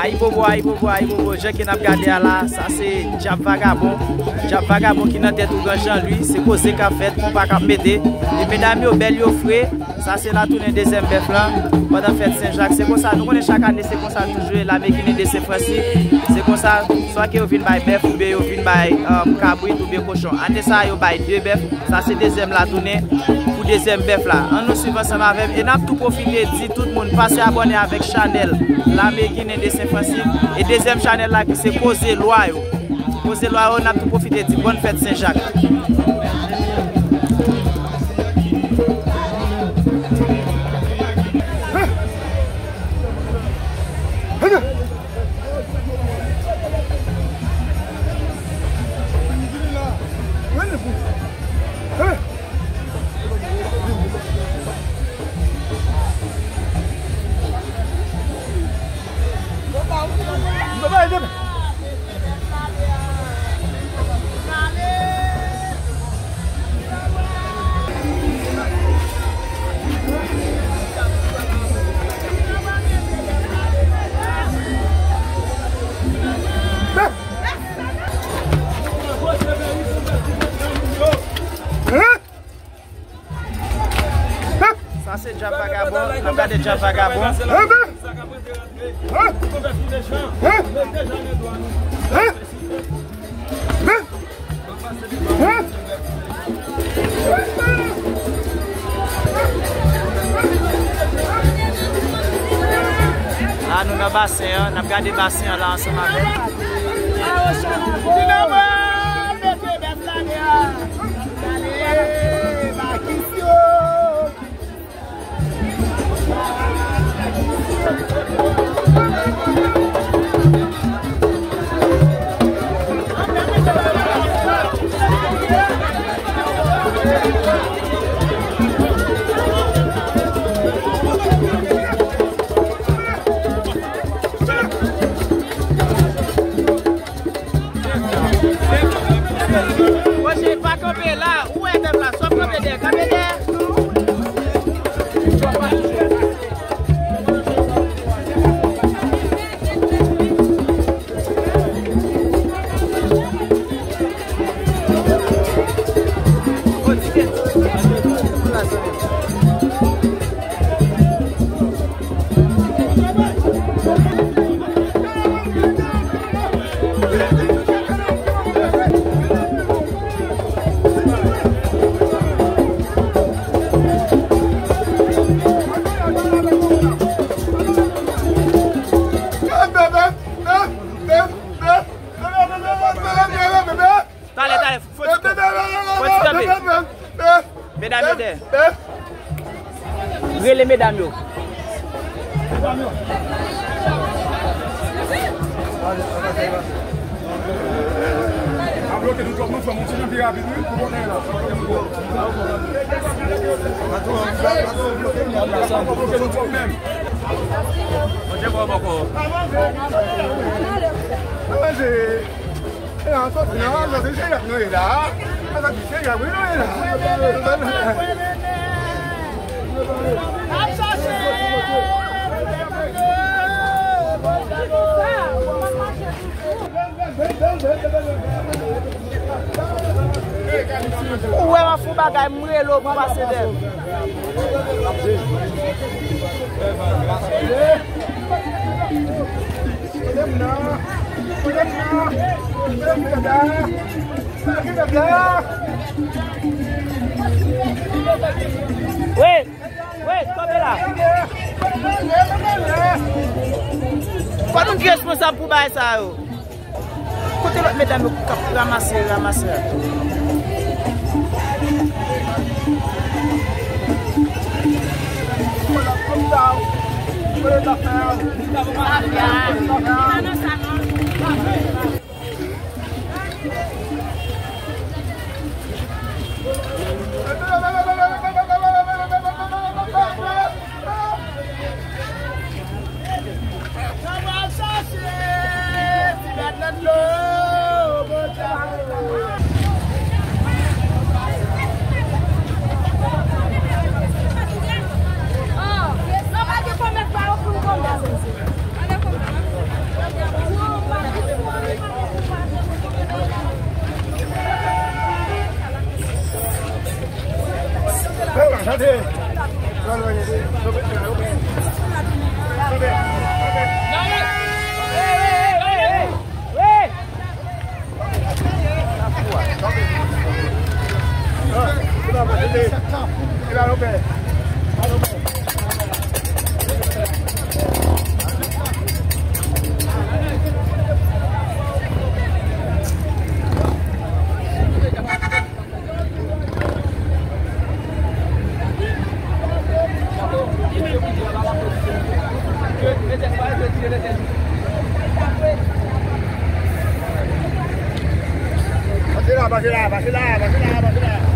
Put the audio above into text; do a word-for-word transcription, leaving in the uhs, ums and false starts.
Ayibobo, ayibobo, ayibobo, jan ke n ap gade a la, sa se Dyab Vagabon. Dyab Vagabon ki nan tèt ougan Jan Lwi, se koze k ap fèt, konpa k ap mete. E medam yo bèl, yo fre. Sa se la tounen dezyèm bèf la pandan fèt Sen Jak. Se konsa, nou konnen chak ane se konsa toujou ye, Lame Ginen de Sen Fransik. Se konsa, swa ke yo vin bay bèf oubyen yo vin bay, um, kabrit oubyen kochon. Ane sa a, yo bay de bèf. Sa se dezyèm la tounen pou dezyèm bèf la. Ann nou swiv ansanm avè m e n ap tou pwofite di tout moun pase abòne avèk chanèl Lame Ginen de Sen Fransik e dezyèm chanèl la ki se Koze Lwa Yo. Koze Lwa Yo, n ap tou pwofite di bòn fèt Sen Jak. Sa se Dyab Vagabon, n ap gade Dyab Vagabon. La nou nan basen an, n ap gade basen an la ansanm avè m. Woje, pa kanpe la. Ou wè bèf la, sòf kanpe dèyè, kanpe dèyè. Talè, talè, fò ti kanpe. Fò ti kanpe. Medam yo dèyè. Rele medam yo. Ou wè m ap fè yon bagay, m rele w pou pase dèyè m. Wi, wi, kanpe la. Fò nou ki responsab pou bagay sa yo. Kote lòt medam yo k ap ranmase, ranmase a? Pase la, pase la, pase la, pase la, pase la.